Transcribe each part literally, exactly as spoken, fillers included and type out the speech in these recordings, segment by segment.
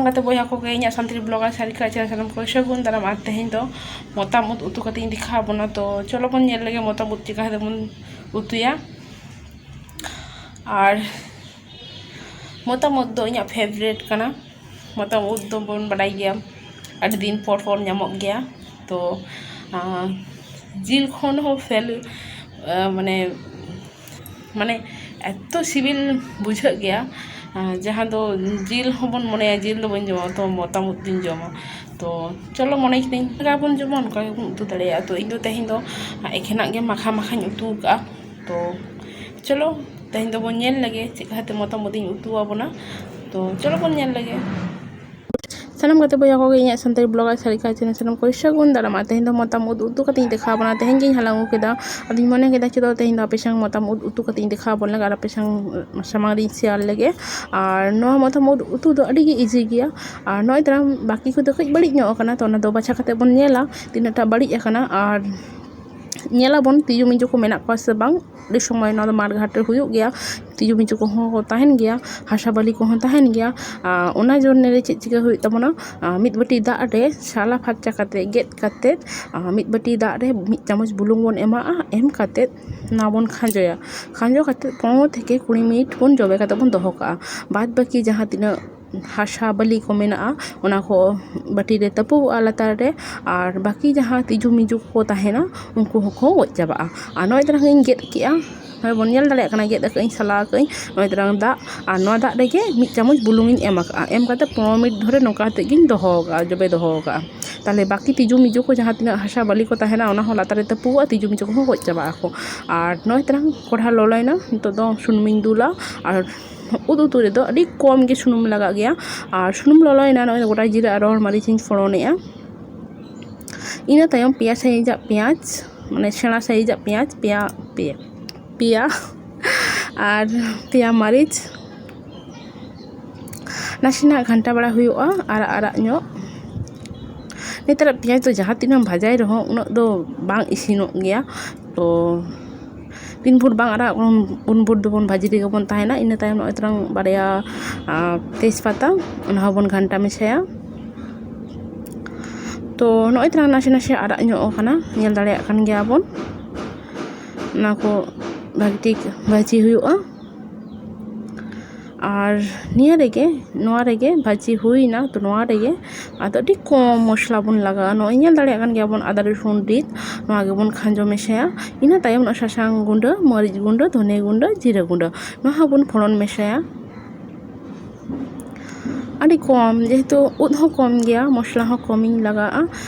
ᱜᱟᱛᱮ ᱵᱚᱭᱦᱟ ᱠᱚᱜᱮ, ᱤᱧᱟᱹᱜ ᱥᱟᱱᱛᱟᱲᱤ blogger ᱥᱟᱹᱨᱤᱠᱟ ᱪᱮᱱᱮᱞ ᱥᱟᱱᱟᱢ ᱠᱚ ᱥᱟᱹᱜᱩᱱ ᱫᱟᱨᱟᱢ᱾ ᱟᱨ ᱛᱮᱦᱮᱧ ᱫᱚ ᱢᱚᱛᱟᱢ ᱩᱫ ᱩᱛᱩ ᱠᱟᱛᱮ ᱤᱧ ᱫᱮᱠᱷᱟᱣ ᱟᱵᱚᱱᱟ᱾ ᱛᱚ ᱪᱚᱞᱚ ᱵᱚᱱ ᱧᱮᱞ ᱞᱮᱜᱮ ᱢᱚᱛᱟᱢ ᱩᱫ ᱪᱤᱠᱟ ᱠᱟᱛᱮ ᱵᱚᱱ ᱩᱛᱩᱭᱟ᱾ ᱟᱨ ᱢᱚᱛᱟᱢ ᱩᱫ ᱫᱚ ᱤᱧᱟᱹᱜ favourite ᱠᱟᱱᱟ᱾ ᱢᱚᱛᱟᱢ ᱩᱫ ᱫᱚᱵᱚᱱ ᱵᱟᱰᱟᱭ ᱜᱮᱭᱟ, ᱟᱹᱰᱤ ᱫᱤᱱ ᱯᱚᱨ ᱯᱚᱨ ᱧᱟᱢᱚᱜ ᱜᱮᱭᱟ᱾ ᱛᱚ ᱡᱤᱞ ᱠᱷᱚᱱ ᱦᱚᱸ ᱯᱷᱮᱞ ᱢᱟᱱᱮ ᱢᱟᱱᱮ ᱮᱛᱚ ᱥᱤᱵᱤᱞ ᱵᱩᱡᱷᱟᱹᱜ ᱜᱮᱭᱟ᱾ ᱡᱟᱦᱟᱸ ᱫᱚ ᱡᱤᱞ ᱦᱚᱸᱵᱚᱱ ᱢᱚᱱᱮᱭᱟ ᱡᱤᱞ ᱫᱚ ᱵᱟᱹᱧ ᱡᱚᱢᱟ, ᱛᱚ ᱢᱚᱛᱟᱢ ᱩᱫ ᱫᱚᱧ ᱡᱚᱢᱟ᱾ ᱛᱚ ᱪᱚᱞᱚ, ᱢᱚᱱᱮ ᱠᱤᱫᱟᱹᱧ ᱚᱱᱠᱟ ᱵᱚᱱ ᱡᱚᱢᱟ, ᱚᱱᱠᱟ ᱜᱮᱵᱚᱱ ᱩᱛᱩ ᱫᱟᱲᱮᱭᱟᱜᱼᱟ᱾ ᱛᱚ ᱤᱧ ᱫᱚ ᱛᱮᱦᱮᱧ ᱫᱚ ᱮᱠᱷᱮᱱᱟᱜ ᱜᱮ ᱢᱟᱠᱷᱟ ᱢᱟᱠᱷᱟᱧ ᱩᱛᱩ ᱟᱠᱟᱫᱼᱟ᱾ ᱛᱚ ᱪᱚᱞᱚ, ᱛᱮᱦᱮᱧ ᱫᱚᱵᱚᱱ ᱧᱮᱞ ᱞᱮᱜᱮ ᱪᱮᱫ ᱠᱷᱟᱹᱛᱤᱨ ᱢᱚᱛᱟᱢ ᱩᱫ ᱤᱧ ᱩᱛᱩ ᱟᱵᱚᱱᱟ᱾ ᱛᱚ ᱪᱚᱞᱚ ᱵᱚᱱ ᱧᱮᱞ ᱞᱮᱜᱮ᱾ ᱥᱟᱱᱟᱢ ᱜᱟᱛᱮ ᱵᱚᱭᱦᱟ ᱠᱚᱜᱮ ᱤᱧᱟᱹᱜ ᱥᱟᱱᱛᱟᱲᱤ blogger ᱥᱟᱹᱨᱤᱠᱟ ᱪᱮᱱᱮᱞ ᱥᱟᱱᱟᱢ ᱠᱚ ᱥᱟᱹᱜᱩᱱ ᱫᱟᱨᱟᱢᱟ᱾ ᱛᱮᱦᱮᱧ ᱫᱚ ᱢᱚᱛᱟᱢ ᱩᱫ ᱩᱛᱩ ᱠᱟᱛᱮ ᱤᱧ ᱫᱮᱠᱷᱟᱣ ᱟᱵᱚᱱᱟ᱾ ᱛᱮᱦᱮᱧ ᱜᱤᱧ ᱦᱟᱞᱟᱝ ᱟᱹᱜᱩ ᱠᱮᱫᱟ᱾ ᱟᱫᱚᱧ ᱢᱚᱱᱮ ᱠᱮᱫᱟ ᱪᱮᱫᱟᱜ ᱛᱮᱦᱮᱧ ᱫᱚ ᱟᱯᱮ ᱥᱟᱝ ᱢᱚᱛᱟᱢ ᱩᱫ ᱩᱛᱩ ᱠᱟᱛᱮ ᱤᱧ ᱫᱮᱠᱷᱟᱣ ᱟᱵᱚᱱ ᱞᱮᱜᱮ ᱟᱨ ᱟᱯᱮ ᱥᱟᱝ ᱥᱟᱢᱟᱝ ᱨᱤᱧ share ᱞᱮᱜᱮ᱾ ᱟᱨ ᱱᱚᱣᱟ ᱢᱚᱛᱟᱢ ᱩᱫ ᱩᱛᱩ ᱫᱚ ᱟᱹᱰᱤ ᱜᱮ easy ᱜᱮᱭᱟ᱾ ᱟᱨ ᱱᱚᱜᱼᱚᱭ ᱛᱟᱨᱟᱢ ᱵᱟᱹᱠᱤ ᱠᱚᱫᱚ ᱠᱟᱹᱡ ᱵᱟᱹᱲᱤᱡ ᱧᱚᱜ ᱟᱠᱟᱱᱟ, ᱛᱚ ᱚᱱᱟ ᱫᱚ ᱵᱟᱪᱷᱟ ᱠᱟᱛᱮ ᱵᱚᱱ ᱧᱮᱞᱟ ᱛᱤᱱᱟᱹᱜ ᱴᱟ ᱵᱟᱹᱲᱤᱡ ᱟᱠᱟᱱᱟ᱾ ᱟᱨ ᱧᱮᱞᱟᱵᱚᱱ ᱛᱤᱡᱩ ᱢᱤᱡᱩ ᱠᱚ ᱢᱮᱱᱟᱜ ᱠᱚᱣᱟ ᱥᱮ ᱵᱟᱝ᱾ ᱟᱹᱰᱤ ᱥᱚᱢᱚᱭ ᱱᱚᱣᱟ ᱫᱚ ᱢᱟᱴᱷ ᱜᱷᱟᱴ ᱨᱮ ᱦᱩᱭᱩᱜ ᱜᱮᱭᱟ, ᱛᱤᱡᱩ ᱢᱤᱡᱩ ᱠᱚᱦᱚᱸ ᱠᱚ ᱛᱟᱦᱮᱱ ᱜᱮᱭᱟ, ᱦᱟᱥᱟ ᱵᱟᱹᱞᱤ ᱠᱚᱦᱚᱸ ᱛᱟᱦᱮᱱ ᱜᱮᱭᱟ᱾ ᱟᱨ ᱚᱱᱟ ᱡᱚᱱᱱᱮ ᱨᱮ ᱪᱮᱫ ᱪᱤᱠᱟᱹ ᱦᱩᱭᱩᱜ ᱛᱟᱵᱚᱱᱟ? ᱟᱨ ᱢᱤᱫ ᱵᱟᱹᱴᱤ ᱫᱟᱜ ᱨᱮ ᱥᱟᱞᱟ ᱯᱷᱟᱨᱪᱟ ᱠᱟᱛᱮ, ᱜᱮᱫ ᱠᱟᱛᱮ, ᱟᱨ ᱢᱤᱫ ᱵᱟᱹᱴᱤ ᱫᱟᱜ ᱨᱮ ᱢᱤᱫ ᱪᱟᱢᱚᱪ ᱵᱩᱞᱩᱝ ᱵᱚᱱ ᱮᱢᱟᱜᱼᱟ᱾ ᱮᱢ ᱠᱟᱛᱮ ᱱᱚᱣᱟ ᱵᱚᱱ ᱠᱷᱟᱸᱡᱚᱭᱟ᱾ ᱠᱷᱟᱸᱡᱚ ᱠᱟᱛᱮ ᱯᱚᱱᱨᱚ ᱛᱷᱮᱠᱮ ᱠᱩᱲᱤ ᱢᱤᱱᱤᱴ ᱵᱚᱱ ᱡᱚᱵᱮ ᱠᱟᱛᱮ ᱵᱚᱱ ᱫᱚᱦᱚ ᱠᱟᱜᱼᱟ᱾ ᱵᱟᱫ ᱵᱟᱹᱠᱤ ᱡᱟᱦᱟᱸ ᱛᱤᱱᱟᱹᱜ ᱦᱟᱥᱟ ᱵᱟᱹᱞᱤ ᱠᱚ ᱢᱮᱱᱟᱜᱼᱟ, ᱚᱱᱟ ᱠᱚ ᱵᱟᱹᱴᱤ ᱨᱮ ᱛᱟᱹᱯᱩᱜᱼᱟ ᱞᱟᱛᱟᱨ ᱨᱮ, ᱟᱨ ᱵᱟᱹᱠᱤ ᱡᱟᱦᱟᱸ ᱛᱤᱡᱩ ᱢᱤᱡᱩ ᱠᱚ ᱛᱟᱦᱮᱱᱟ, ᱩᱱᱠᱩ ᱦᱚᱸᱠᱚ ᱜᱚᱡ ᱪᱟᱵᱟᱜᱼᱟ᱾ ᱟᱨ ᱱᱚᱜᱼᱚᱭ ᱛᱟᱞᱟᱝ ᱤᱧ ᱜᱮᱫ ᱠᱮᱜᱼᱟ, ᱱᱚᱜᱼᱚᱭ ᱵᱚᱱ ᱧᱮᱞ ᱫᱟᱲᱮᱭᱟᱜ ᱠᱟᱱᱟ, ᱜᱮᱫ ᱟᱠᱟᱫ ᱟᱹᱧ, ᱥᱟᱞᱟ ᱟᱠᱟᱫ ᱟᱹᱧ᱾ ᱱᱚᱜᱼᱚᱭ ᱛᱟᱞᱟᱝ ᱫᱟᱜ, ᱟᱨ ᱱᱚᱣᱟ ᱫᱟᱜ ᱨᱮᱜᱮ ᱢᱤᱫ ᱪᱟᱢᱚᱪ ᱵᱩᱞᱩᱝ ᱤᱧ ᱮᱢ ᱟᱠᱟᱫᱼᱟ᱾ ᱮᱢ ᱠᱟᱛᱮ ᱯᱚᱱᱨᱚ ᱢᱤᱱᱤᱴ ᱫᱷᱚᱨᱮ ᱱᱚᱝᱠᱟ ᱠᱟᱛᱮ ᱜᱤᱧ ᱫᱚᱦᱚ ᱟᱠᱟᱫᱼᱟ, ᱡᱚᱵᱮ ᱫᱚᱦᱚ ᱟᱠᱟᱫᱼᱟ᱾ ᱛᱟᱦᱚᱞᱮ ᱵᱟᱹᱠᱤ ᱛᱤᱡᱩ ᱢᱤᱡᱩ ᱠᱚ ᱡᱟᱦᱟᱸ ᱛᱤᱱᱟᱹᱜ ᱦᱟᱥᱟ ᱵᱟᱹᱞᱤ ᱠᱚ ᱛᱟᱦᱮᱱᱟ, ᱚᱱᱟ ᱦᱚᱸ ᱞᱟᱛᱟᱨ ᱨᱮ ᱛᱟᱹᱯᱩᱜᱼᱟ, ᱛᱤᱡᱩ ᱢᱤᱡᱩ ᱠᱚᱦᱚᱸ ᱜᱚᱡ ᱪᱟᱵᱟᱜ ᱟᱠᱚ᱾ ᱟᱨ ᱱᱚᱜᱼᱚᱭ ᱛᱟᱞᱟᱝ ᱠᱚᱲᱦᱟ ᱞᱚᱞᱚᱭᱮᱱᱟ, ᱱᱤᱛᱚᱜ ᱫᱚ ᱥᱩᱱᱩᱢᱤᱧ ᱫᱩᱞᱟ᱾ ᱟᱨ ᱩᱫ ᱩᱛᱩ ᱨᱮᱫᱚ ᱟᱹᱰᱤ ᱠᱚᱢ ᱜᱮ ᱥᱩᱱᱩᱢ ᱞᱟᱜᱟᱜ ᱜᱮᱭᱟ᱾ ᱟᱨ ᱥᱩᱱᱩᱢ ᱞᱚᱞᱚᱭᱮᱱᱟ, ᱱᱚᱜᱼᱚᱭ ᱜᱚᱴᱟ ᱡᱤᱨᱟᱹ ᱟᱨ ᱨᱚᱦᱚᱲ ᱢᱟᱹᱨᱤᱪ ᱤᱧ ᱯᱷᱚᱲᱚᱱᱮᱜᱼᱟ᱾ ᱤᱱᱟᱹ ᱛᱟᱭᱚᱢ ᱯᱮᱭᱟ ᱥᱟᱭᱤᱡᱟᱜ ᱯᱮᱸᱭᱟᱡᱽ, ᱢᱟᱱᱮ ᱥᱮᱬᱟ ᱥᱟᱭᱤᱡᱟᱜ ᱯᱮᱸᱭᱟᱡᱽ, ᱯᱮᱭᱟ, ᱯᱮᱭᱟ, ᱯᱮᱭᱟ᱾ ᱟᱨ ᱯᱮᱭᱟ ᱢᱟᱹᱨᱤᱪ ᱱᱟᱥᱮᱱᱟᱜ ᱜᱷᱟᱱᱴᱟ ᱵᱟᱲᱟ ᱦᱩᱭᱩᱜᱼᱟ, ᱟᱨᱟᱜ ᱟᱨᱟᱜ ᱧᱚᱜ᱾ ᱱᱮᱛᱟᱨᱟᱜ ᱯᱮᱸᱭᱟᱡᱽ ᱫᱚ ᱡᱟᱦᱟᱸ ᱛᱤᱱᱟᱹᱜ ᱮᱢ ᱵᱷᱟᱡᱟᱭ ᱨᱮᱦᱚᱸ ᱩᱱᱟᱹᱜ ᱫᱚ ᱵᱟᱝ ᱤᱥᱤᱱᱚᱜ ᱜᱮᱭᱟ᱾ ᱛᱚ ᱛᱤᱱ ᱵᱷᱳᱨ ᱵᱟᱝ ᱟᱨᱟᱜ, ᱩᱱ ᱩᱱ ᱵᱷᱳᱨ ᱫᱚᱵᱚᱱ ᱵᱷᱟᱹᱡᱤ ᱨᱮᱜᱮ ᱵᱚᱱ ᱛᱟᱦᱮᱱᱟ᱾ ᱤᱱᱟᱹ ᱛᱟᱭᱚᱢ ᱱᱚᱜᱼᱚᱭ ᱛᱟᱞᱟᱝ ᱵᱟᱨᱭᱟ, ᱟᱸ, ᱛᱮᱡᱽᱯᱟᱛᱟ, ᱚᱱᱟ ᱦᱚᱸᱵᱚᱱ ᱜᱷᱟᱱᱴᱟ ᱢᱮᱥᱟᱭᱟ᱾ ᱛᱚ ᱱᱚᱜᱼᱚᱭ ᱛᱟᱞᱟᱝ ᱱᱟᱥᱮ ᱱᱟᱥᱮ ᱟᱨᱟᱜ ᱧᱚᱜ ᱟᱠᱟᱱᱟ, ᱧᱮᱞ ᱫᱟᱲᱮᱭᱟᱜ ᱠᱟᱱ ᱜᱮᱭᱟ ᱵᱚᱱ᱾ ᱚᱱᱟ ᱠᱚ ᱵᱷᱟᱹᱜᱤ ᱴᱷᱤᱠ ᱵᱷᱟᱹᱡᱤ ᱦᱩᱭᱩᱜᱼᱟ᱾ ᱟᱨ ᱱᱤᱭᱟᱹ ᱨᱮᱜᱮ, ᱱᱚᱣᱟ ᱨᱮᱜᱮ ᱵᱷᱟᱹᱡᱤ ᱦᱩᱭᱱᱟ, ᱛᱚ ᱱᱚᱣᱟ ᱨᱮᱜᱮ ᱟᱫᱚ ᱟᱹᱰᱤ ᱠᱚᱢ ᱢᱚᱥᱞᱟ ᱵᱚᱱ ᱞᱟᱜᱟᱣᱟ᱾ ᱱᱚᱜᱼᱚᱭ ᱧᱮᱞ ᱫᱟᱲᱮᱭᱟᱜ ᱠᱟᱱ ᱜᱮᱭᱟ ᱵᱚᱱ, ᱟᱫᱟ ᱨᱚᱥᱩᱱ ᱨᱤᱫ, ᱱᱚᱣᱟ ᱜᱮᱵᱚᱱ ᱠᱷᱟᱸᱡᱚ ᱢᱮᱥᱟᱭᱟ᱾ ᱤᱱᱟᱹ ᱛᱟᱭᱚᱢ ᱱᱚᱜᱼᱚᱭ ᱥᱟᱥᱟᱝ ᱜᱩᱸᱰᱟᱹ, ᱢᱟᱹᱨᱤᱪ ᱜᱩᱸᱰᱟᱹ, ᱫᱷᱚᱱᱮ ᱜᱩᱸᱰᱟᱹ, ᱡᱤᱨᱟᱹ ᱜᱩᱸᱰᱟᱹ, ᱱᱚᱣᱟ ᱦᱚᱸᱵᱚᱱ ᱯᱷᱚᱲᱚᱱ ᱢᱮᱥᱟᱭᱟ᱾ ᱟᱹᱰᱤ ᱠᱚᱢ, ᱡᱮᱦᱮᱛᱩ ᱩᱫ ᱦᱚᱸ ᱠᱚᱢ ᱜᱮᱭᱟ, ᱢᱚᱥᱞᱟ ᱦᱚᱸ ᱠᱚᱢᱤᱧ ᱞᱟᱜᱟᱜᱼᱟ᱾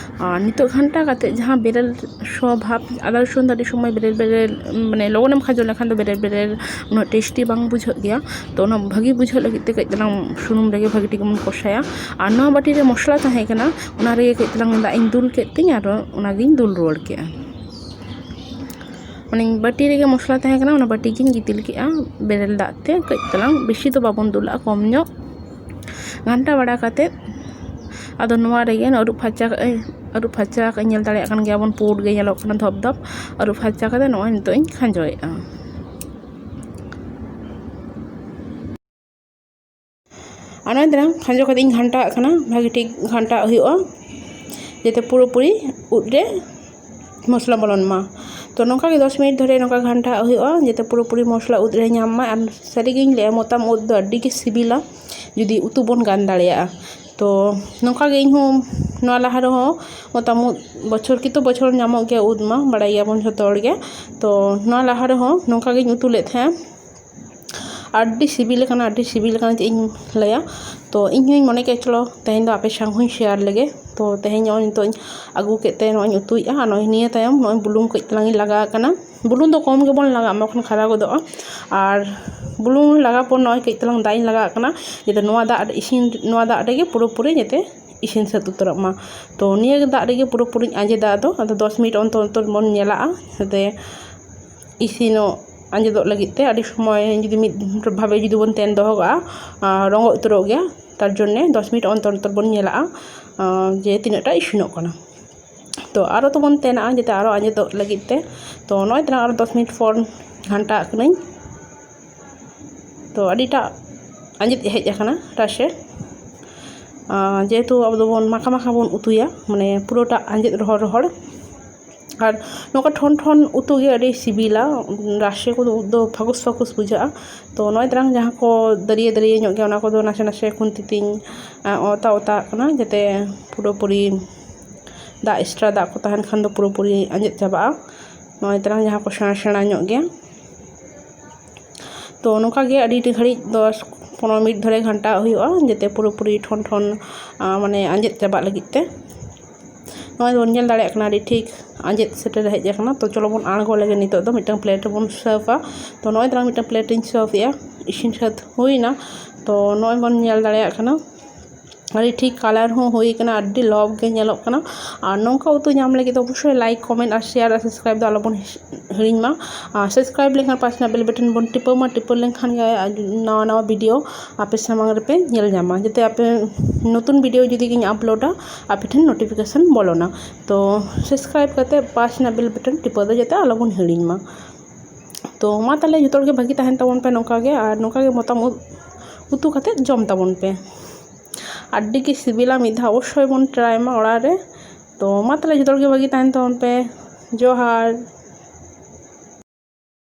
ᱟᱨ ᱱᱤᱛᱚᱜ ᱜᱷᱟᱱᱴᱟ ᱠᱟᱛᱮᱫ ᱡᱟᱦᱟᱸ ᱵᱮᱨᱮᱞ ᱥᱚ ᱵᱷᱟᱵᱽ, ᱟᱫᱟ ᱨᱚᱥᱩᱱ ᱫᱚ ᱟᱹᱰᱤ ᱥᱚᱢᱚᱭ ᱵᱮᱨᱮᱞ ᱵᱮᱨᱮᱞ, ᱢᱟᱱᱮ ᱞᱚᱜᱚᱱᱮᱢ ᱠᱷᱟᱸᱡᱚ ᱞᱮᱠᱷᱟᱱ ᱫᱚ ᱵᱮᱨᱮᱞ ᱵᱮᱨᱮᱞ ᱩᱱᱟᱹᱜ ᱴᱮᱥᱴᱤ ᱵᱟᱝ ᱵᱩᱡᱷᱟᱹᱜ ᱜᱮᱭᱟ᱾ ᱛᱚ ᱚᱱᱟ ᱵᱷᱟᱹᱜᱤ ᱵᱩᱡᱷᱟᱹᱜ ᱞᱟᱹᱜᱤᱫ ᱛᱮ ᱠᱟᱹᱡ ᱛᱟᱞᱟᱝ ᱥᱩᱱᱩᱢ ᱨᱮᱜᱮ ᱵᱷᱟᱹᱜᱤ ᱴᱷᱤᱠ ᱵᱚᱱ ᱠᱚᱥᱟᱭᱟ᱾ ᱟᱨ ᱱᱚᱣᱟ ᱵᱟᱹᱴᱤ ᱨᱮ ᱢᱚᱥᱞᱟ ᱛᱟᱦᱮᱸ ᱠᱟᱱᱟ, ᱚᱱᱟ ᱨᱮᱜᱮ ᱠᱟᱹᱡ ᱛᱟᱞᱟᱝ ᱫᱟᱜ ᱤᱧ ᱫᱩᱞ ᱠᱮᱫ ᱛᱤᱧ ᱟᱨ ᱚᱱᱟᱜᱤᱧ ᱫᱩᱞ ᱨᱩᱣᱟᱹᱲ ᱠᱮᱫᱼᱟ᱾ ᱢᱟᱱᱮ ᱵᱟᱹᱴᱤ ᱨᱮᱜᱮ ᱢᱚᱥᱞᱟ ᱛᱟᱦᱮᱸ ᱠᱟᱱᱟ, ᱚᱱᱟ ᱵᱟᱹᱴᱤ ᱜᱤᱧ ᱜᱤᱛᱤᱞ ᱠᱮᱫᱼᱟ ᱵᱮᱨᱮᱞ ᱫᱟᱜ ᱛᱮ᱾ ᱠᱟᱹᱡ ᱛᱟᱞᱟᱝ, ᱵᱮᱥᱤ ᱫᱚ ᱵᱟᱵᱚᱱ ᱫᱩᱞᱟᱜᱼᱟ, ᱠᱚᱢ ᱧᱚᱜ᱾ ᱜᱷᱟᱱᱴᱟ ᱵᱟᱲᱟ ᱠᱟᱛᱮᱫ ᱟᱫᱚ ᱱᱚᱣᱟ ᱨᱮᱜᱮ ᱟᱹᱨᱩᱵ ᱯᱷᱟᱨᱪᱟ ᱠᱟᱜ ᱟᱹᱧ, ᱟᱹᱨᱩᱵ ᱯᱷᱟᱨᱪᱟ ᱠᱟᱜ ᱟᱹᱧ, ᱧᱮᱞ ᱫᱟᱲᱮᱭᱟᱜ ᱠᱟᱱ ᱜᱮᱭᱟ ᱵᱚᱱ, ᱯᱩᱸᱰ ᱜᱮ ᱧᱮᱞᱚᱜ ᱠᱟᱱᱟ ᱫᱷᱚᱯ ᱫᱷᱚᱯ᱾ ᱟᱹᱨᱩᱵ ᱯᱷᱟᱨᱪᱟ ᱠᱟᱛᱮᱫ ᱱᱚᱜᱼᱚᱭ ᱱᱤᱛᱚᱜ ᱤᱧ ᱠᱷᱟᱸᱡᱚᱭᱮᱫᱼᱟ᱾ ᱟᱨ ᱱᱚᱜᱼᱚᱭ ᱛᱟᱞᱟᱝ ᱠᱷᱟᱸᱡᱚ ᱠᱟᱛᱮ ᱤᱧ ᱜᱷᱟᱱᱴᱟᱣᱟᱜ ᱠᱟᱱᱟ, ᱵᱷᱟᱹᱜᱤ ᱴᱷᱤᱠ ᱜᱷᱟᱱᱴᱟᱣᱟᱜ ᱦᱩᱭᱩᱜᱼᱟ, ᱡᱟᱛᱮ ᱯᱩᱨᱟᱹᱯᱩᱨᱤ ᱩᱫ ᱨᱮ ᱢᱚᱥᱞᱟ ᱵᱚᱞᱚᱱ ᱢᱟ᱾ ᱛᱚ ᱱᱚᱝᱠᱟ ᱜᱮ ᱫᱚᱥ ᱢᱤᱱᱤᱴ ᱫᱷᱚᱨᱮ ᱱᱚᱝᱠᱟ ᱜᱷᱟᱱᱴᱟᱣᱟᱜ ᱦᱩᱭᱩᱜᱼᱟ, ᱡᱟᱛᱮ ᱯᱩᱨᱟᱹᱯᱩᱨᱤ ᱢᱚᱥᱞᱟ ᱩᱫ ᱨᱮ ᱧᱟᱢ ᱢᱟ᱾ ᱟᱨ ᱥᱟᱹᱨᱤᱜᱤᱧ ᱞᱟᱹᱭᱟ, ᱢᱚᱛᱟᱢ ᱩᱫ ᱫᱚ ᱟᱹᱰᱤ ᱜᱮ ᱥᱤᱵᱤᱞᱟ, ᱡᱩᱫᱤ ᱩᱛᱩ ᱵᱚᱱ ᱜᱟᱱ ᱫᱟᱲᱮᱭᱟᱜᱼᱟ᱾ ᱛᱚ ᱱᱚᱝᱠᱟ ᱜᱮ ᱤᱧᱦᱚᱸ ᱱᱚᱣᱟ ᱞᱟᱦᱟ ᱨᱮᱦᱚᱸ ᱢᱚᱛᱟᱢ ᱩᱫ ᱵᱚᱪᱷᱚᱨ ᱠᱤᱛᱩ ᱵᱚᱪᱷᱚᱨ ᱧᱟᱢᱚᱜ ᱜᱮᱭᱟ, ᱩᱫ ᱢᱟ ᱵᱟᱲᱟᱭ ᱜᱮᱭᱟᱵᱚᱱ ᱡᱷᱚᱛᱚ ᱦᱚᱲ ᱜᱮ᱾ ᱛᱚ ᱱᱚᱣᱟ ᱞᱟᱦᱟ ᱨᱮᱦᱚᱸ ᱱᱚᱝᱠᱟ ᱜᱤᱧ ᱩᱛᱩ ᱞᱮᱫ ᱛᱟᱦᱮᱸᱫ, ᱟᱹᱰᱤ ᱥᱤᱵᱤᱞ ᱟᱠᱟᱱᱟ, ᱟᱹᱰᱤ ᱥᱤᱵᱤᱞ ᱟᱠᱟᱱᱟ, ᱪᱮᱫ ᱤᱧ ᱞᱟᱹᱭᱟ᱾ ᱛᱚ ᱤᱧ ᱦᱚᱸᱧ ᱢᱚᱱᱮ ᱠᱮᱫ, ᱪᱚᱞᱚ ᱛᱮᱦᱮᱧ ᱫᱚ ᱟᱯᱮ ᱥᱟᱶ ᱦᱚᱸᱧ ᱥᱮᱭᱟᱨ ᱞᱮᱜᱮ᱾ ᱛᱚ ᱛᱮᱦᱮᱧ ᱱᱚᱜᱼᱚᱭ ᱱᱤᱛᱚᱜ ᱤᱧ ᱟᱹᱜᱩ ᱠᱮᱫ ᱛᱮ ᱱᱚᱜᱼᱚᱭ ᱤᱧ ᱩᱛᱩᱭᱮᱫᱼᱟ᱾ ᱟᱨ ᱱᱚᱜᱼᱚᱭ ᱱᱤᱭᱟᱹ ᱛᱟᱭᱚᱢ ᱱᱚᱜᱼᱚᱭ ᱵᱩᱞᱩᱝ ᱠᱟᱹᱡ ᱛᱟᱞᱟᱝ ᱤᱧ ᱞᱟᱜᱟᱣ ᱠᱟᱱᱟ᱾ ᱵᱩᱞᱩᱝ ᱫᱚ ᱠᱚᱢ ᱜᱮᱵᱚᱱ ᱞᱟᱜᱟᱜ ᱢᱟ, ᱵᱟᱠᱷᱟᱱ ᱠᱷᱟᱨᱟ ᱜᱚᱫᱚᱜᱼᱟ᱾ ᱟᱨ ᱵᱩᱞᱩᱝ ᱞᱟᱜᱟᱣ ᱯᱚᱨ ᱱᱚᱜᱼᱚᱭ ᱠᱟᱹᱡ ᱛᱟᱞᱟᱝ ᱫᱟᱜ ᱤᱧ ᱞᱟᱜᱟᱣ ᱠᱟᱱᱟ, ᱡᱟᱛᱮ ᱱᱚᱣᱟ ᱫᱟᱜ ᱤᱥᱤᱱ, ᱱᱚᱣᱟ ᱫᱟᱜ ᱨᱮᱜᱮ ᱯᱩᱨᱟᱹᱯᱩᱨᱤ ᱡᱟᱛᱮ ᱤᱥᱤᱱ ᱥᱟᱹᱛ ᱩᱛᱟᱹᱨᱚᱜ ᱢᱟ᱾ ᱛᱚ ᱱᱤᱭᱟᱹ ᱫᱟᱜ ᱨᱮᱜᱮ ᱯᱩᱨᱟᱹᱯᱩᱨᱤᱧ ᱟᱸᱡᱮᱫᱟ᱾ ᱟᱫᱚ ᱟᱫᱚ ᱫᱚᱥ ᱢᱤᱱᱤᱴ ᱚᱱᱛᱚᱨ ᱚᱱᱛᱚᱨ ᱵᱚᱱ ᱧᱮᱞᱟᱜᱼᱟ, ᱡᱟᱛᱮ ᱤᱥᱤᱱᱚᱜ, ᱟᱸᱡᱮᱫᱚᱜ ᱞᱟᱹᱜᱤᱫ ᱛᱮ ᱟᱹᱰᱤ ᱥᱚᱢᱚᱭ ᱡᱩᱫᱤ ᱢᱤᱫ ᱵᱷᱟᱵᱮ ᱡᱩᱫᱤ ᱵᱚᱱ ᱛᱮᱱ ᱫᱚᱦᱚ ᱠᱟᱜᱼᱟ, ᱟᱨ ᱨᱚᱸᱜᱚ ᱩᱛᱟᱹᱨᱚᱜ ᱜᱮᱭᱟ᱾ ᱛᱟᱨ ᱡᱚᱱᱱᱮ ᱫᱚᱥ ᱢᱤᱱᱤᱴ ᱚᱱᱛᱚᱨ ᱚᱱᱛᱚᱨ ᱵᱚᱱ ᱧᱮᱞᱟᱜᱼᱟ, ᱟᱨ ᱡᱮ ᱛᱤᱱᱟᱹᱜ ᱴᱟ ᱤᱥᱤᱱᱚᱜ ᱠᱟᱱᱟ᱾ ᱛᱚ ᱟᱨᱚ ᱛᱚᱵᱚᱱ ᱛᱮᱱᱟᱜᱼᱟ, ᱡᱟᱛᱮ ᱟᱨᱚ ᱟᱸᱡᱮᱫᱚᱜ ᱞᱟᱹᱜᱤᱫ ᱛᱮ᱾ ᱛᱚ ᱱᱚᱜᱼᱚᱭ ᱛᱟᱞᱟᱝ ᱟᱨᱚ ᱫᱚᱥ ᱢᱤᱱᱤᱴ ᱯᱚᱨ ᱜᱷᱟᱱᱴᱟᱣᱟᱜ ᱠᱟᱹᱱᱟᱹᱧ᱾ ᱛᱚ ᱟᱹᱰᱤᱴᱟᱜ ᱟᱸᱡᱮᱫ ᱦᱮᱡ ᱟᱠᱟᱱᱟ ᱨᱟᱥᱮ᱾ ᱟᱨ ᱡᱮᱦᱮᱛᱩ ᱟᱵᱚ ᱫᱚᱵᱚᱱ ᱢᱟᱠᱷᱟ ᱢᱟᱠᱷᱟ ᱵᱚᱱ ᱩᱛᱩᱭᱟ, ᱢᱟᱱᱮ ᱯᱩᱨᱟᱹᱴᱟᱜ ᱟᱸᱡᱮᱫ ᱨᱚᱦᱚᱲ ᱨᱚᱦᱚᱲ᱾ ᱟᱨ ᱱᱚᱝᱠᱟ ᱴᱷᱚᱱ ᱴᱷᱚᱱ ᱩᱛᱩ ᱜᱮ ᱟᱹᱰᱤ ᱥᱤᱵᱤᱞᱟ᱾ ᱨᱟᱥᱮ ᱠᱚᱫᱚ ᱩᱫ ᱫᱚ ᱯᱷᱟᱹᱠᱩᱥ ᱯᱷᱟᱹᱠᱩᱥ ᱵᱩᱡᱷᱟᱹᱜᱼᱟ᱾ ᱛᱚ ᱱᱚᱜᱼᱚᱭ ᱛᱟᱨᱟᱝ ᱡᱟᱦᱟᱸ ᱠᱚ ᱫᱟᱹᱨᱭᱟᱹ ᱫᱟᱹᱨᱭᱟᱹ ᱧᱚᱜ ᱜᱮᱭᱟ, ᱚᱱᱟ ᱠᱚᱫᱚ ᱱᱟᱥᱮ ᱱᱟᱥᱮ ᱠᱷᱩᱱᱛᱤ ᱛᱤᱧ, ᱟᱸ, ᱚᱛᱟ ᱚᱛᱟ ᱟᱜ ᱠᱟᱱᱟ, ᱡᱟᱛᱮ ᱯᱩᱨᱟᱹᱯᱩᱨᱤ ᱫᱟᱜ, extra ᱫᱟᱜ ᱠᱚ ᱛᱟᱦᱮᱱ ᱠᱷᱟᱱ ᱫᱚ ᱯᱩᱨᱟᱹᱯᱩᱨᱤ ᱟᱸᱡᱮᱫ ᱪᱟᱵᱟᱜᱼᱟ᱾ ᱱᱚᱜᱼᱚᱭ ᱛᱟᱨᱟᱝ ᱡᱟᱦᱟᱸ ᱠᱚ ᱥᱮᱬᱟ ᱥᱮᱬᱟ ᱧᱚᱜ ᱜᱮᱭᱟ᱾ ᱛᱚ ᱱᱚᱝᱠᱟ ᱜᱮ ᱟᱹᱰᱤ ᱜᱷᱟᱹᱲᱤᱡ, ᱫᱚᱥ ᱯᱚᱱᱨᱚ ᱢᱤᱱᱤᱴ ᱫᱷᱚᱨᱮ ᱜᱷᱟᱱᱴᱟᱣ ᱦᱩᱭᱩᱜᱼᱟ, ᱡᱟᱛᱮ ᱯᱩᱨᱟᱹᱯᱩᱨᱤ ᱴᱷᱚᱱ ᱴᱷᱚᱱ, ᱟᱸ, ᱢᱟᱱᱮ ᱟᱸᱡᱮᱫ ᱪᱟᱵᱟᱜ ᱞᱟᱹᱜᱤᱫ ᱛᱮ᱾ ᱱᱚᱜᱼᱚᱭ ᱵᱚᱱ ᱧᱮᱞ ᱫᱟᱲᱮᱭᱟᱜ ᱠᱟᱱᱟ, ᱟᱹᱰᱤ ᱴᱷᱤᱠ ᱟᱸᱡᱮᱫ ᱥᱮᱴᱮᱨ ᱦᱮᱡ ᱟᱠᱟᱱᱟ᱾ ᱛᱚ ᱪᱚᱞᱚ ᱵᱚᱱ ᱟᱬᱜᱚ ᱞᱮᱜᱮ ᱱᱤᱛᱚᱜ ᱫᱚ ᱢᱤᱫᱴᱟᱝ plate ᱨᱮᱵᱚᱱ serve ᱟ᱾ ᱛᱚ ᱱᱚᱜᱼᱚᱭ ᱛᱟᱨᱟᱝ ᱢᱤᱫᱴᱟᱝ plate ᱨᱤᱧ serve ᱮᱜᱼᱟ, ᱤᱥᱤᱱ ᱥᱟᱹᱛ ᱦᱩᱭᱱᱟ᱾ ᱛᱚ ᱱᱚᱜᱼᱚᱭ ᱵᱚᱱ ᱧᱮᱞ ᱫᱟᱲᱮᱭᱟᱜ ᱠᱟᱱᱟ, ᱟᱹᱰᱤ ᱴᱷᱤᱠ colour ᱦᱚᱸ ᱦᱩᱭ ᱠᱟᱱᱟ, ᱟᱹᱰᱤ ᱞᱚᱵᱽ ᱜᱮ ᱧᱮᱞᱚᱜ ᱠᱟᱱᱟ᱾ ᱟᱨ ᱱᱚᱝᱠᱟ ᱩᱛᱩ ᱧᱟᱢ ᱞᱟᱹᱜᱤᱫ ᱫᱚ ᱚᱵᱚᱥᱥᱳᱭ like, comment ᱟᱨ share ᱟᱨ subscribe ᱫᱚ ᱟᱞᱚᱵᱚᱱ ᱦᱤᱲᱤᱧ ᱢᱟ᱾ ᱟᱨ subscribe ᱞᱮᱱᱠᱷᱟᱱ ᱯᱟᱥᱱᱟ bell button ᱵᱚᱱ ᱴᱤᱯᱟᱹᱣ ᱢᱟ, ᱴᱤᱯᱟᱹᱣ ᱞᱮᱱᱠᱷᱟᱱ ᱜᱮ ᱱᱟᱣᱟ ᱱᱟᱣᱟ video ᱟᱯᱮ ᱥᱟᱢᱟᱝ ᱨᱮᱯᱮ ᱧᱮᱞ ᱧᱟᱢᱟ, ᱡᱟᱛᱮ ᱟᱯᱮ ᱱᱚᱛᱩᱱ video ᱡᱩᱫᱤ ᱜᱤᱧ upload ᱟ, ᱟᱯᱮ ᱴᱷᱮᱱ notification ᱵᱚᱞᱚᱱᱟ᱾ ᱛᱚ subscribe ᱠᱟᱛᱮ ᱯᱟᱥᱱᱟ bell button ᱴᱤᱯᱟᱹᱣ ᱫᱚ ᱡᱟᱛᱮ ᱟᱞᱚᱵᱚᱱ ᱦᱤᱲᱤᱧ ᱢᱟ᱾ ᱛᱚ ᱢᱟ ᱛᱟᱦᱚᱞᱮ ᱡᱚᱛᱚ ᱦᱚᱲ ᱜᱮ ᱵᱷᱟᱹᱜᱤ ᱛᱟᱦᱮᱱ ᱛᱟᱵᱚᱱ ᱯᱮ ᱱᱚᱝᱠᱟ ᱜᱮ, ᱟᱨ ᱱᱚᱝᱠᱟ ᱜᱮ ᱢᱚᱛᱟᱢ ᱩᱫ ᱩᱛᱩ ᱠᱟᱛᱮ ᱡᱚᱢ ᱛᱟᱵᱚᱱ ᱯᱮ᱾ ᱟᱹᱰᱤ ᱜᱮ ᱥᱤᱵᱤᱞᱟ, ᱢᱤᱫ ᱫᱷᱟᱣ ᱚᱵᱚᱥᱥᱳᱭ ᱵᱚᱱ try ᱢᱟ ᱚᱲᱟᱜ ᱨᱮ᱾ ᱛᱚ ᱢᱟ ᱛᱟᱦᱚᱞᱮ ᱡᱚᱛᱚ ᱦᱚᱲ ᱜᱮ ᱵᱷᱟᱹᱜᱤ ᱛᱟᱦᱮᱱ ᱛᱟᱵᱚᱱ ᱯᱮ᱾ ᱡᱚᱦᱟᱨ᱾